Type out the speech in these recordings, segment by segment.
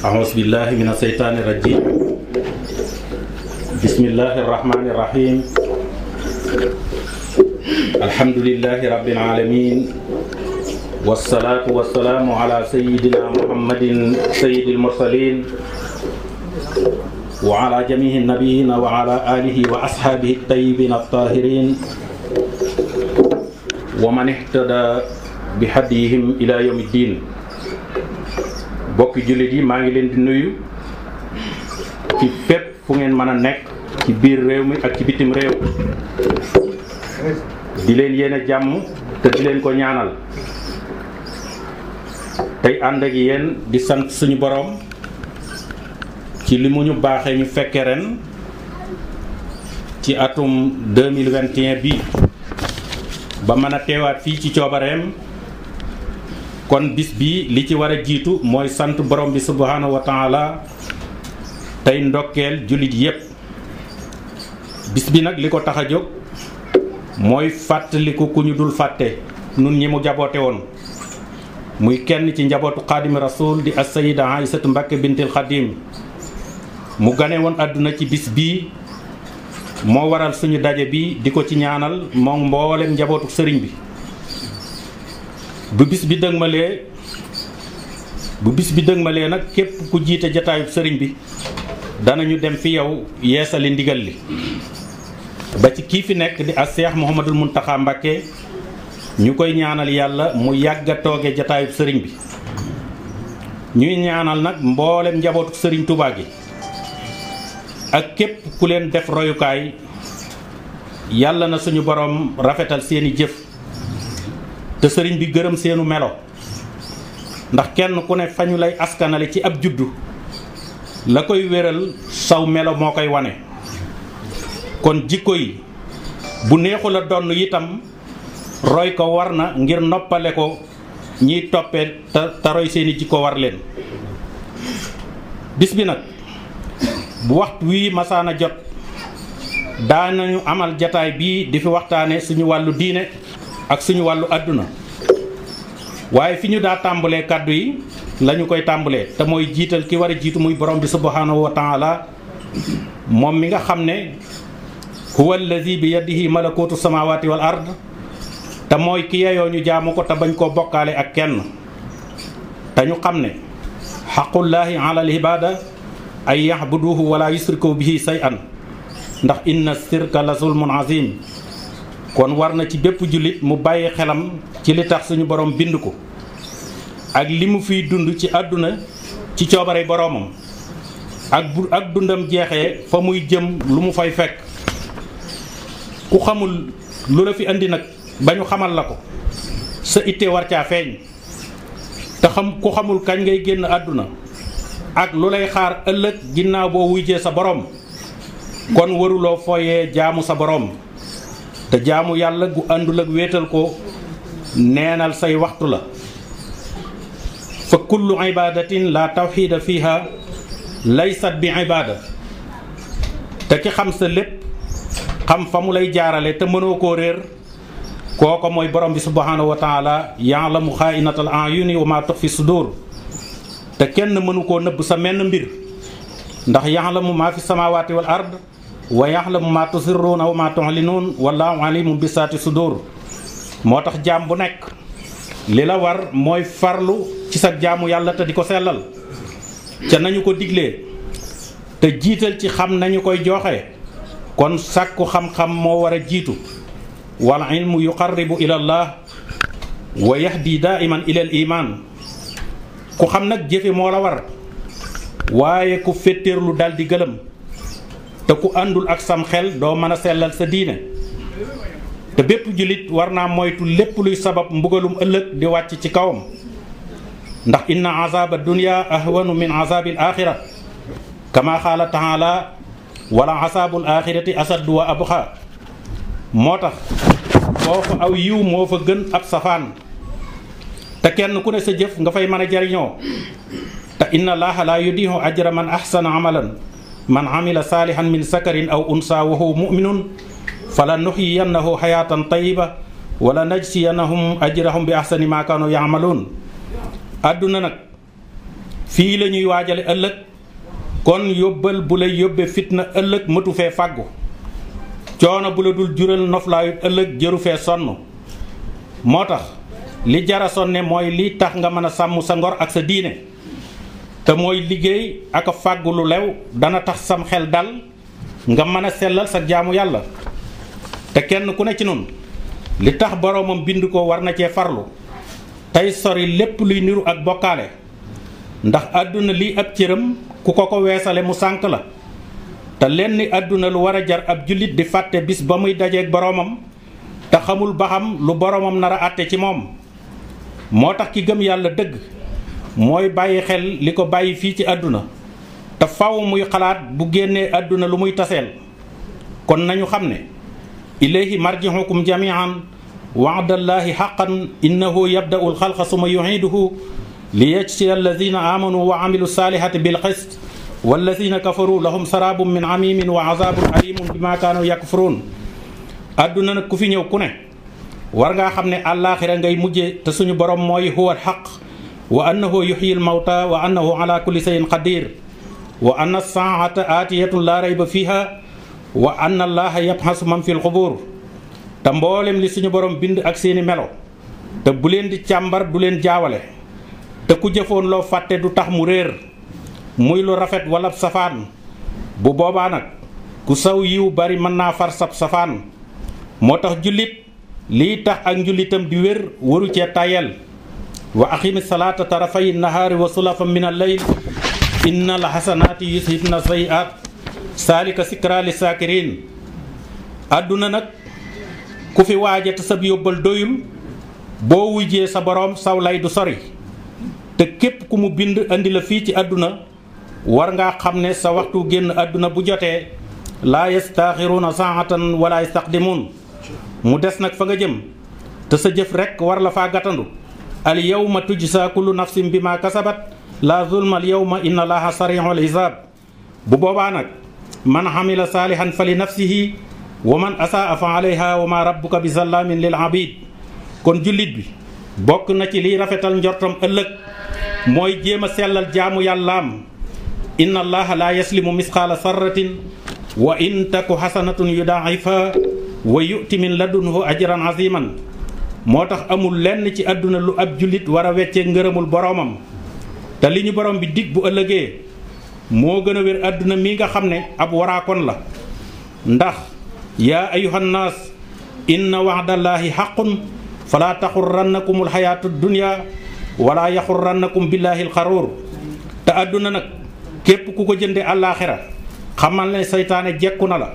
أعوذ بالله من الشيطان الرجيم بسم الله الرحمن الرحيم الحمد لله رب العالمين والصلاة والسلام على سيدنا محمد سيد المرسلين وعلى جميع النبيين وعلى آله وأصحابه الطيبين الطاهرين ومن اهتدى بهديهم إلى يوم الدين. bokki jullit yi maa ngi leen di nuyu ci fépp fu ngeen mën a nekk ci biir réew mi ak ci bitim réew di leen yéene jàmm te di leen ko ñaanal tey ànd ak yéen di sant suñu borom ci li mu ñu baaxee ñu fekke ren ci atum 2021 bi ba mën a teewaat fii ci coobareem. kon bis bi li ci war a jiitu mooy sant borom bi subhanahu wa taala tey ndokkeel jullit yépp bis bi nag li ko tax a jóg mooy fàttaliku ku ñu dul fàtte nun ñi mu jaboote woon muy kenn ci njabootu xaadimi rasul di as-sayyida Aysatu Mbàkke bintil xadim mu gane woon àdduna ci bis bii moo waral suñu daje bi di ko ci ñaanal moom mboolem njabootu sëriñ bi bu bis bi dëgmalee nag képp ku jiite jataayub sëriñ bi danañu dem fi yow yeesali ndigal li ba ci kii fi nekk di as Seex Muhammadul Muntaxa Mbàkke ñu koy ñaanal yàlla mu yàgg a tooge jataayub sëriñ bi ñuy ñaanal nag mboolem njabootu sëriñ Tuubaa gi ak képp ku leen def royukaay yàlla na suñu borom rafetal seeni jëf te sëriñ bi gërëm seenu melo ndax kenn ku ne fañu lay askanale ci ab juddu la koy wéral saw melo moo koy wane kon jikko yi bu neexul a donn itam roy ko war na ngir noppale ko ñiy toppee te roy seeni jikko war leen bis bi nag bu waxtu wii masaana jot daanañu amal jataay bii di fi waxtaane suñu wàllu diine ak suñu wàllu àdduna waaye fi ñu daa tàmbalee kàddu yi lañu koy tàmbalee te mooy jiital ki war a jiitu muy borom bi subhanahu wa taala moom mi nga xam ne huwa allazi bi yadihi malakutu samawati wal ard te mooy ki yeyoo ñu jaamu ko te bañ koo bokkaale ak kenn te ñu xam ne xaqullaahi ala al ibada ay yahbuduhu wala yusriku bihi shay'an ndax inna sirka la zulmun azim kon war na ci bépp jullit mu bàyyi xelam ci li tax suñu borom bind ko ak li mu fiy dund ci àdduna ci coobare boromam ak dundam jeexee fa muy jëm lu mu fay fekk ku xamul lu la fi andi nag ba ñu xamal la ko sa itte war caa feeñ te ku xamul kañ ngay génn àdduna ak lu lay xaar ëllëg ginnaaw boo wujjee sa borom kon waruloo fooyee jaamu sa borom te jaamu yàlla gu àndul ak wéetal ko neenal say waxtu la fa kullu ibadatin la tawxida fiha laysat bi ibada te ki xam sa lépp xam fa mu lay jaarale te mënoo koo réer kooko mooy borom bi subhanahu wa taala ya'lamu xaa'inatal a'yuni wa ma tuxfi sudur te kenn mënu koo nëbb sa menn mbir ndax ya'lamu ma fi samawati wal ard wa yaxlamu ma tusirruuna wa ma tu'linuun wallaahu alimun bi saati sudur moo tax jaam bu nekk li la war mooy farlu ci sa jaamu yàlla te di ko sellal ca nañu ko diglee te jiital ci xam nañu koy joxe kon sàkku xam-xam moo war a jiitu wal ilmu yuqarribu ila allah wa yahdi daiman ila al iman ku xam nag jëfe moo la war waaye ku féttéerlu dal di gëlëm te ku àndul ak sam xel doo mën a sellal sa diine te bépp jullit war naa moytu lépp luy sabab mbugalum ëllëg di wàcc ci kawam ndax inna azaba dunya ahwanu min azabil axira kama qaala taala wala azabul axirati asaddu wa abqa moo tax foofu aw yiw moo fa gën ab safaan te kenn ku ne sa jëf nga fay mën a jariñoo te inna allaha la yudihu ajra man ahsana amalan man amila saalihan min sakarin aw unsa wa huwa mu'minun fala nuhyiyannahu hayatan tayyiba wala najsiyannahum ajrahum bi ahsani ma kanu ya'malun àdduna nag fii la ñuy waajale ëllëg kon yóbbal bu lay yóbbe fitna ëllëg mëtu fee fàggu coono bu la dul jural noflaayu ëllëg jëru fee sonn moo tax li jara sonne mooy li tax nga mën a sàmm sa ngor ak sa diine te mooy liggéey ak a fàggu lu lew dana tax sam xel dal nga mën a sellal sa jaamu yàlla te kenn ku ne ci nun li tax boroomam bind ko war na cee farlu tey sori lépp luy niru ak bokkaale ndax àdduna lii ab cëram ku ko weesale mu sànk la te lenn àdduna lu war a jar ab jullit di fàtte bis ba muy dajeeg boroomam te xamul ba xam lu boroomam nar a àtte ci moom moo tax ki gëm yàlla dëgg mooy bàyyi xel li ko bàyyi fii ci àdduna te faw muy xalaat bu génnee àdduna lu muy taseel kon nañu xam ne ilayhi marji'ukum jami'an wa'dallaahi haqqan innahu yabda'u al-xalqa summa yu'iiduhu liyajziya alladina amanu wa amilu salihati bil qist walladina kafaru lahum sarabun min amimin wa azabun alimun bima kaanu yakfurun àdduna nag ku fi ñëw ku ne war ngaa xam ne àllaaxira ngay mujje te suñu borom mooy huwa alxaq wa annahu yuxyi almawta wa annahu ala kulli shay'in qadir wa anna saata aatiyatun la rayba fiha wa anna allaha yabxasu man fi lxubur te mboolem li suñu borom bind ak seeni melo te bu leen di càmbar du leen jaawale te ku jëfoon loo fàtte du tax mu réer muy lu rafet wala safaan bu boobaa nag ku saw yiw bari mën naa far sab safaan moo tax jullit lii tax ak njullitam di wér waru cee tayel wa aqimi salaata tarafay nahaari wa sulafan min al-layl inna al-hasanaati yuzhibna sayyi'aat saalika sikra li saakirin àdduna nag ku fi waaje te sab yóbbal doyul boo wujjee sa boroom saw lay du sori te képp ku mu bind andi la fii ci àdduna war ngaa xam ne sa waxtu génn àdduna bu jotee laa yastaaxiruuna saatan wala yastaqdimuun mu des nag fa nga jëm te sa jëf rekk war la faa gàttandu al yawma tujzaa kullu nafsin bi ma kasabat laa zulma al yawma inna allaha sari'ul hisaab bu boobaa nag man xamila saalihan fa li nafsihi wa man asaa fa alayha wa ma rabbuka bi zallaamin lil abid kon jullit bi bokk na ci liy rafetal njortam ëllëg mooy jéem a sellal jaamu yàllaam inna allaha la yaslimu misqaala sarratin wa in taku xasanatun yudaa'ifa wa yu'ti min ladunhu ajran aziman moo tax amul lenn ci àdduna lu ab jullit war a weccee ngërëmul boroomam te li ñu borom bi dig bu ëllëgee moo gën a wér àdduna mi nga xam ne ab waraakon la ndax yaa ayuhan naas inna wa'dallaahi haqqun falaa taxurrannakum alxayaatu dunya wala yaxurrannakum billaahi alxaruur te àdduna nag képp ku ko jënde àllaaxira xamal ne seytaane jekku na la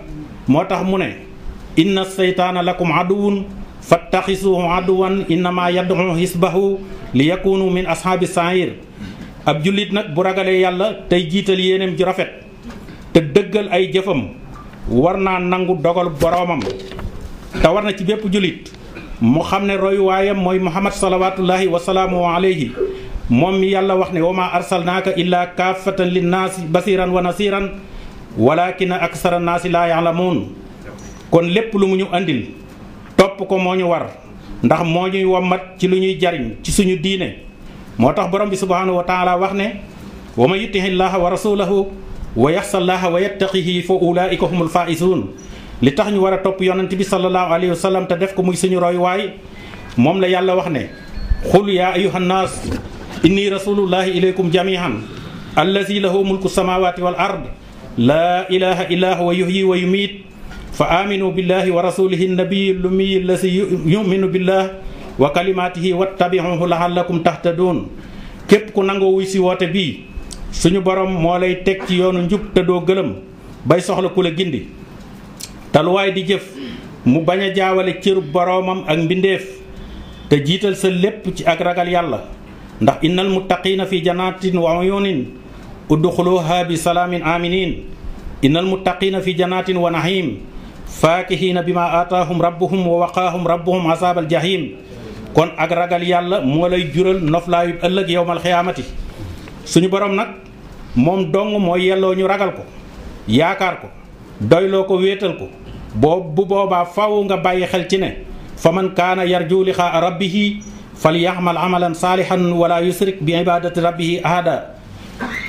moo tax mu ne inna seytaana lakum aduwun fattaxisuhu aduwan innama yad'u hisbahu li yakunu min ashaabi sair ab jullit nag bu ragalee yàlla tey jiital yéeneem ju rafet te dëggal ay jëfam war naa nangu dogal boroomam te war na ci bépp jullit mu xam ne royuwaayam mooy muhammad salawatullahi wasalaamu alayhi moom mi yàlla wax ne wa ma arsalnaaka illaa kaafatan linnaasi basiran wa nasiran walakina aksara naasi laa ya'lamuun kon lépp lu mu ñu andil topp ko moo ñu war ndax moo ñuy wommat ci lu ñuy jariñ ci suñu diine moo tax borom bi subhanahu wa taala wax ne wa man yutihi llaha wa rasulahu wa yaxsa llaha wa yattaqihi fa ulaika humul faizun li tax ñu war a topp yonent bi sallallahu alayhi wa sallam te def ko muy suñu royuwaay moom la yàlla wax ne xul yaa ayuhan naas inni rasulullahi ilaykum jamihan allazi lahu mulku samawati wal ard laa ilaha illa huwa yuhyi wa yumiit fa aminu billahi wa rasulihi nabiyi lummiyi allazi yuminu billah wa kalimatihi wattabihuhu lahallakum tahtadun képp ku nangoo wuy si woote bii suñu borom moo lay teg ci yoonu njub te doo gëlëm bay soxla ku la gindi taluwaay di jëf mu bañ a jaawale cërub boroomam ak mbindeef te jiital sa lépp ci ak ragal yàlla ndax innal muttaqiina fi jannatin wa uyunin udxuluha bi salaamin aminin innal muttaqiina fi jannatin wa nahim faakihiina bima aataahum rabbuhum wa waqaahum rabbuhum asaabal jahim kon ak ragal yàlla moo lay jural noflaayu ëllëg yowmal xiyaamati suñu borom nag moom dong mooy yelloo ñu ragal ko yaakaar ko doyloo ko wéetal ko bu boobaa faw nga bàyyi xel ci ne fa man kaana yarju liqaa rabbihi falyaxmal amalan saalihan wala yusrik bi ibadati rabbihi ahada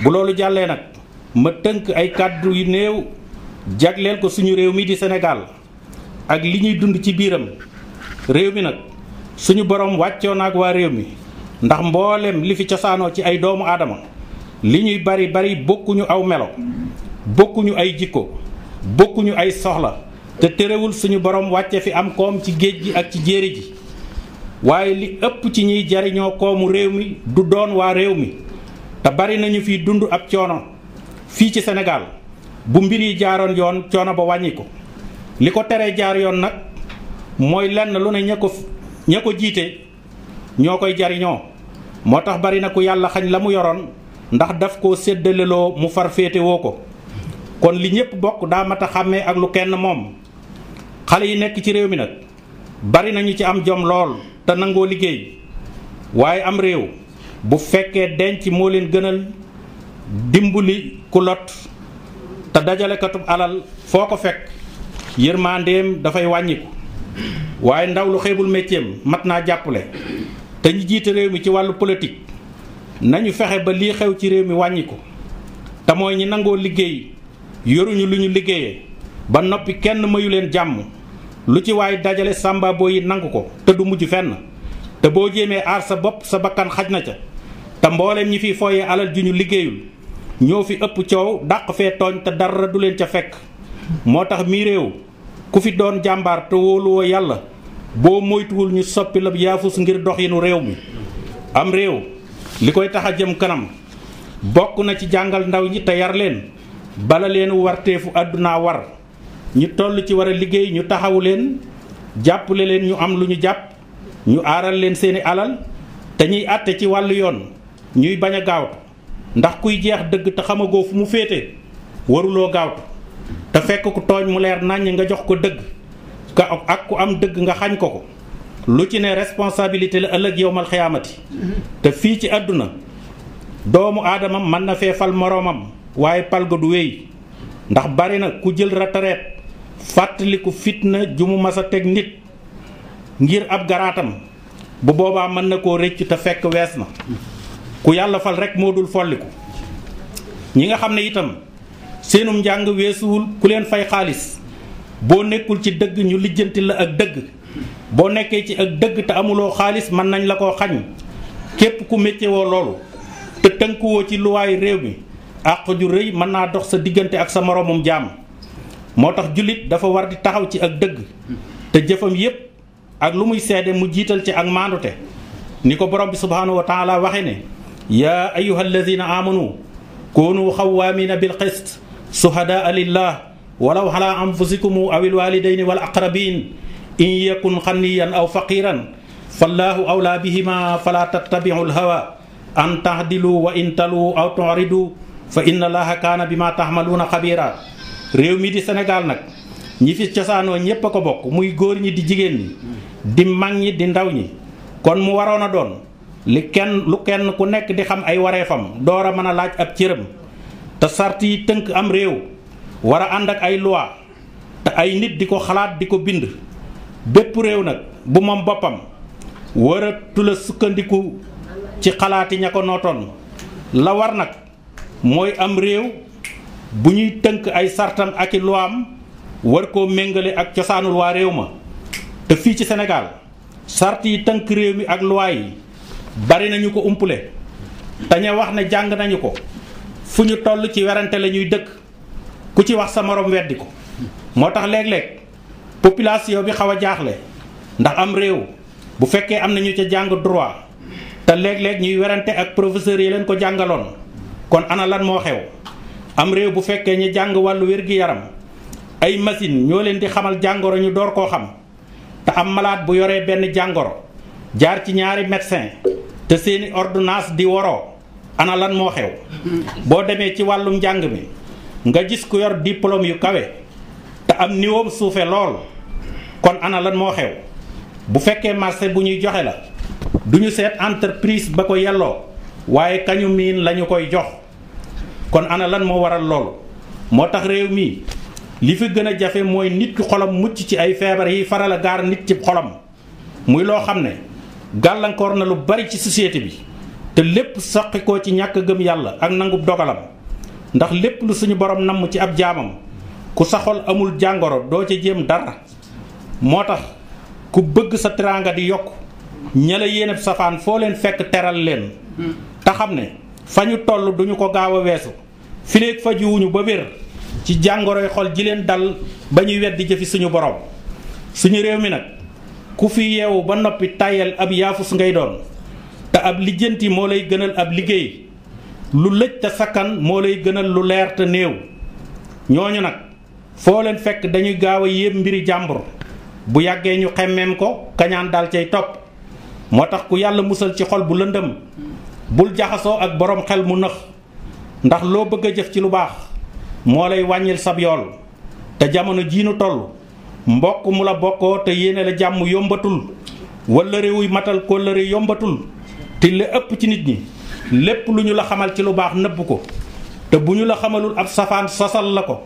bu loolu jàllee nag ma tënk ay kàddu yu néew jagleel ko suñu réew mi di Sénégal ak li ñuy dund ci biiram. réew mi nag suñu borom wàccoo na ak waa réew mi ndax mboolem li fi cosaanoo ci ay doomu aadama li ñuy bari bari bokkuñu aw melo bokkuñu ay jikko bokkuñu ay soxla te terewul suñu borom wàcce fi am koom ci géej gi ak ci jéeri ji waaye li ëpp ci ñiy jariñoo koomu réew mi du doon waa réew mi te bari nañu fi dund ab coono fii ci Sénégal bu mbir yi jaaroon yoon coono ba wàññi ko li ko teree jaar yoon nag mooy lenn lu ne ña ko jiite ñoo koy jariñoo moo tax bari na ku yàlla xañ la mu yoroon ndax daf koo séddaleloo mu far féetewoo ko kon li ñépp bokk daa mat a xàmmee ak lu kenn moom xale yi nekk ci réew mi nag bari nañu ci am jom lool te nangoo liggéey waaye am réew bu fekkee denc moo leen gënal dimbali ku lot te dajalekatub alal foo ko fekk yërmandeem dafay wàññiku waaye ndaw lu xeebul métier mat naa jàppale te ñu jiite réew mi ci wàllu politique nañu fexe ba lii xew ci réew mi wàññi ko te mooy ñi nangoo liggéey yoruñu lu ñu liggéeyee ba noppi kenn mayu leen jàmm lu ci waay dajale sàmba boo yi nangu ko te du mujj fenn te boo jéemee aar sa bopp sa bakkan xaj na ca te mbooleem ñi fiy fooyee alal ju ñu liggéeyul ñoo fi ëpp coow dàq fee tooñ te dara du leen ca fekk moo tax mii réew ku fi doon jàmbaar te wóoluwoo yàlla boo moytuwul ñu soppi la yaafus ngir doxinu réew mi am réew li koy tax a jëm kanam bokk na ci jàngal ndaw ñi te yar leen bala leen warteefu àdduna war ñu toll ci war a liggéey ñu taxawu leen jàppale leen ñu am lu ñu jàpp ñu aaral leen seeni alal te ñuy àtte ci wàllu yoon ñuy bañ a gaawtu ndax kuy jeex dëgg te xamagoo fu mu féete waruloo gaawtu te fekk ku tooñ mu leer naññ nga jox ko dëgg ak ku am dëgg nga xañ ko ko lu ci ne responsabilité la ëllëg yowmal xiyaamati te fii ci àdduna doomu aadama mën na fee fal moroomam waaye pal ga du wéy ndax bari na ku jël retraite fàttaliku fitna ju mu mas a teg nit ngir ab garaatam bu boobaa mën na koo rëcc te fekk wees na ku yàlla fal rek moo dul folliku ñi nga xam ne itam seenum njàng weesuwul ku leen fay xaalis boo nekkul ci dëgg ñu lijjanti la ak dëgg boo nekkee ci ak dëgg te amuloo xaalis mën nañ la koo xañ képp ku métier woo loolu te tënkuwoo ci luwaayu réew mi àq ju rëy mën naa dox sa diggante ak sa moroomum jaam moo tax jullit dafa war di taxaw ci ak dëgg te jëfam yépp ak lu muy seede mu jiital ci ak maandute ni ko borom bi subhaanahu wa taala waxe ne yaa ayyuha alladina amanu kunu xawaamina bil qist suhadaa lillah walaw ala anfusikum awil walidayni wal aqrabin in yakun xaniyan aw faqiran fallahu awla bihima fala tattabi'u lhawa an tahdilu wa in talu aw tu'ridu fa inna allaha kaana bima tahmaluuna xabira réew mi di Sénégal nag ñi fi cosaanoo ñépp a ko bokk muy góor ñi di jigéen ñi di mag ñi di ndaw ñi kon mu waroon a doon lu kenn ku nekk di xam ay wareefam door a mën a laaj ab cëram te sart yi tënk am réew war a ànd ak ay loi te ay nit di ko xalaat di ko bind bépp réew nag bu moom boppam waratu la sukkandiku ci xalaati ña ko nootoon la war nag mooy am réew bu ñuy tënk ay sartam ak i luwaam war koo méngale ak cosaanul waa réew ma te fii ci Sénégal sart yi tënk réew mi ak luwaa yi bari nañu ko umpule te ña wax ne jàng nañu ko fu ñu toll ci werante la ñuy dëkk ku ci wax sa morom weddi ko moo tax léeg-léeg population bi xaw a jaaxle ndax am réew bu fekkee am nañu ca jàng droit te léeg-léeg ñuy werante ak professeurs yi leen ko jàngaloon kon ana lan moo xew am réew bu fekkee ñu jàng wàllu wér-gi-yaram ay machine ñoo leen di xamal jàngoro ñu door koo xam te am malade bu yoree benn jàngoro jaar ci ñaari médecin te seeni ordonnance di woroo ana lan moo xew boo demee ci wàllum njàng mi nga gis ku yor diplôme yu kawe te am niveau suufe lool kon ana lan moo xew bu fekkee marché bu ñuy joxe la duñu seet entreprise ba ko yelloo waaye kañu miin lañu koy jox kon ana lan moo waral loolu moo tax réew mi li fi gën a jafe mooy nit ki xolam mucc ci ay feebar yi faral a gaar nit ci xolam muy loo xam ne gàllankoor na lu bari ci société bi te lépp soqi ko ci ñàkk gëm yàlla ak nangub dogalam ndax lépp lu suñu borom namm ci ab jaamam ku sa xol amul jàngoro doo ca jéem dara moo tax ku bëgg sa teraanga di yokk ña la yéeneb safaan foo leen fekk teral leen te xam ne fa ñu toll duñu ko gaaw a weesu fileeg fajuwuñu ba wér ci jàngoroy xol ji leen dal ba ñuy weddi jëfi suñu borom suñu réew mi nag ku fi yeewu ba noppi tàyyal ab yaafus ngay doon te ab lijjanti moo lay gënal ab liggéey lu lëj te sakkan moo lay gënal lu leer te néew ñooñu nag foo leen fekk dañuy gaaw a yéem mbiri jàmbur bu yàggee ñu xemmeem ko kañaan dal cay topp moo tax ku yàlla musal ci xol bu lëndëm bul jaxasoo ak borom xel mu nëx ndax loo bëgg a jëf ci lu baax moo lay wàññil sab yool te jamono jiinu toll mbokk mu la bokkoo te yéene la jàmm yombatul wala réewuy matal kóllëre yombatul te li ëpp ci nit ñi lépp lu ñu la xamal ci lu baax nëbb ko te bu ñu la xamalul ab safaan sosal la ko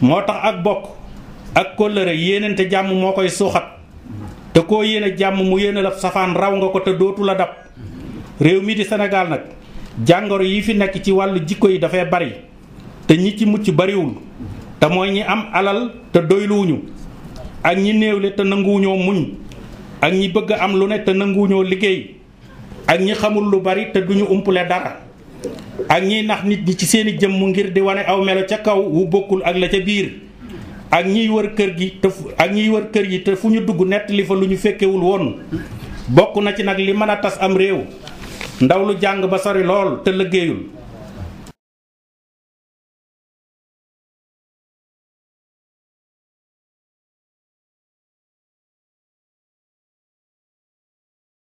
moo tax ak bokk ak kóllëre yéenente jàmm moo koy suuxat te koo yéene jàmm mu yéene la safaan raw nga ko te dootu la dab réew mi di Sénégal nag jàngoro yi fi nekk ci wàllu jikko yi dafay bari te ñi ci mucc bariwul te mooy ñi am alal te doyluwuñu ak ñi néewle te nanguwuñoo muñ ak ñi bëgg am lu ne te nanguwuñoo liggéey ak ñi xamul lu bari te duñu umpule dara ak ñiy nax nit ñi ci seeni jëmm ngir di wane aw melo ca kaw wu bokkul ak la ca biir ak ñiy wër kër gi te fu ñu dugg nettali fa lu ñu fekkewul woon bokk na ci nag li mën a tas am réew ndaw lu jàng ba sori lool te liggéeyul